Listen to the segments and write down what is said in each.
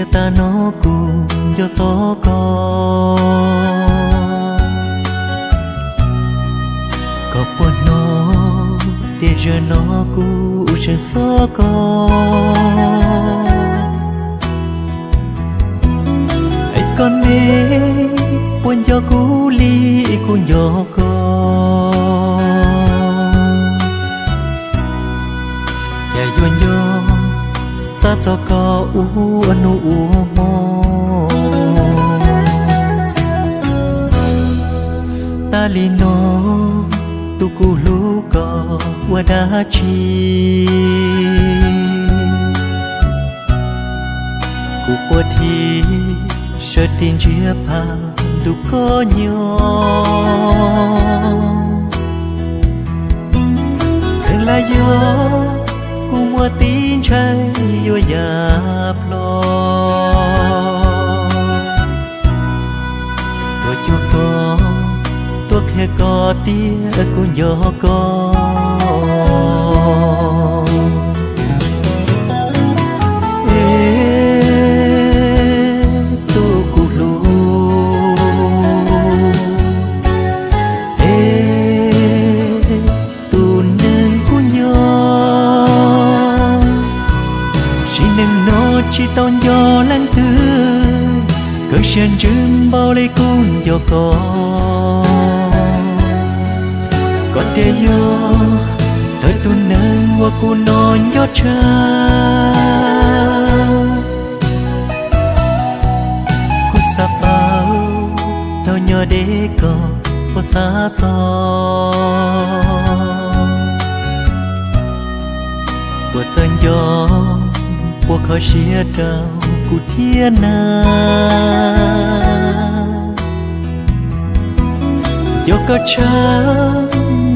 Tiam tas no kuv nco txog koj, koj puas hnov tias zaum no kuv seev txog koj. Es koj ne, puas nco kuv li kuv nco koj? Cas yuav nco, xav txog koj ua hnub ua hmo. Tas li no, tus kuv hlub, koj ua dab tsi? Kuv quaj thiab sawv tis ntsiab phaj ntu koj nyob. Kheev lam yog kuv muaj tib ntshai yuav ya plho. Tuaj cuag koj, tuaj qhia koj tias kuv nco koj. Es tus kuv hlub, es tus neeg kuv nco, sim neej no tsis tau nco leej twg, kawg siab ntsws npaum li kuv nco koj. Koj tias yog thawj tus neeg uas kuv hnov nco tshaj. Kuv xav paub thaum nyob deb koj puas xav txog, puas txawj nco, puas kho siab rau kuv thiab na. Nco koj tshaj,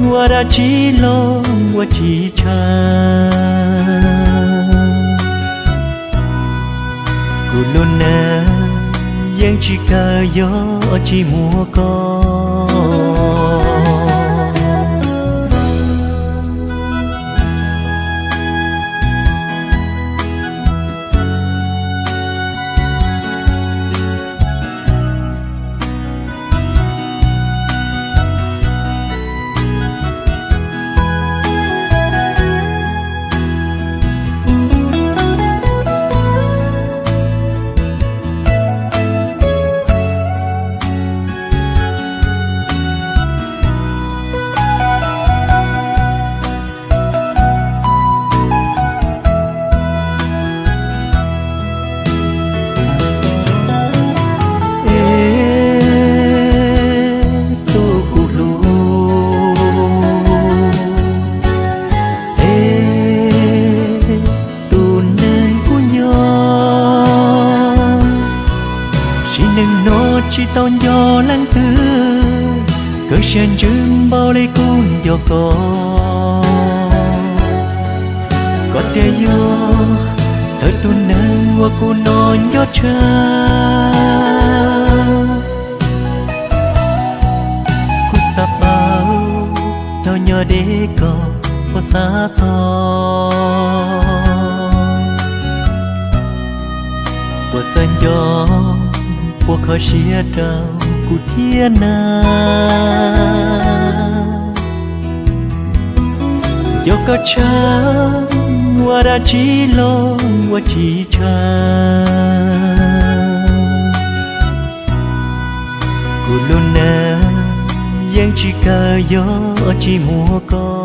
ua dab tsi los ua tsis tshaj. Kuv lub neej yeej tsis kawg yog tsis muaj koj. Es tus kuv hlub, es tus neeg kuv nco, sim neej no tsis tau nco leej twg, kawg siab ntsws npaum li kuv nco koj. Koj tias yog thawj tus neeg uas kuv hnov nco tshaj. Kuv xav paub thaum nyob deb koj puas xav txog, puas txawj nco, puas kho siab rau kuv thiab na. Nco koj tshaj, ua dab tsi los ua tsis tshaj. Kuv lub neej yeej tsis kawg yog tsis muaj koj.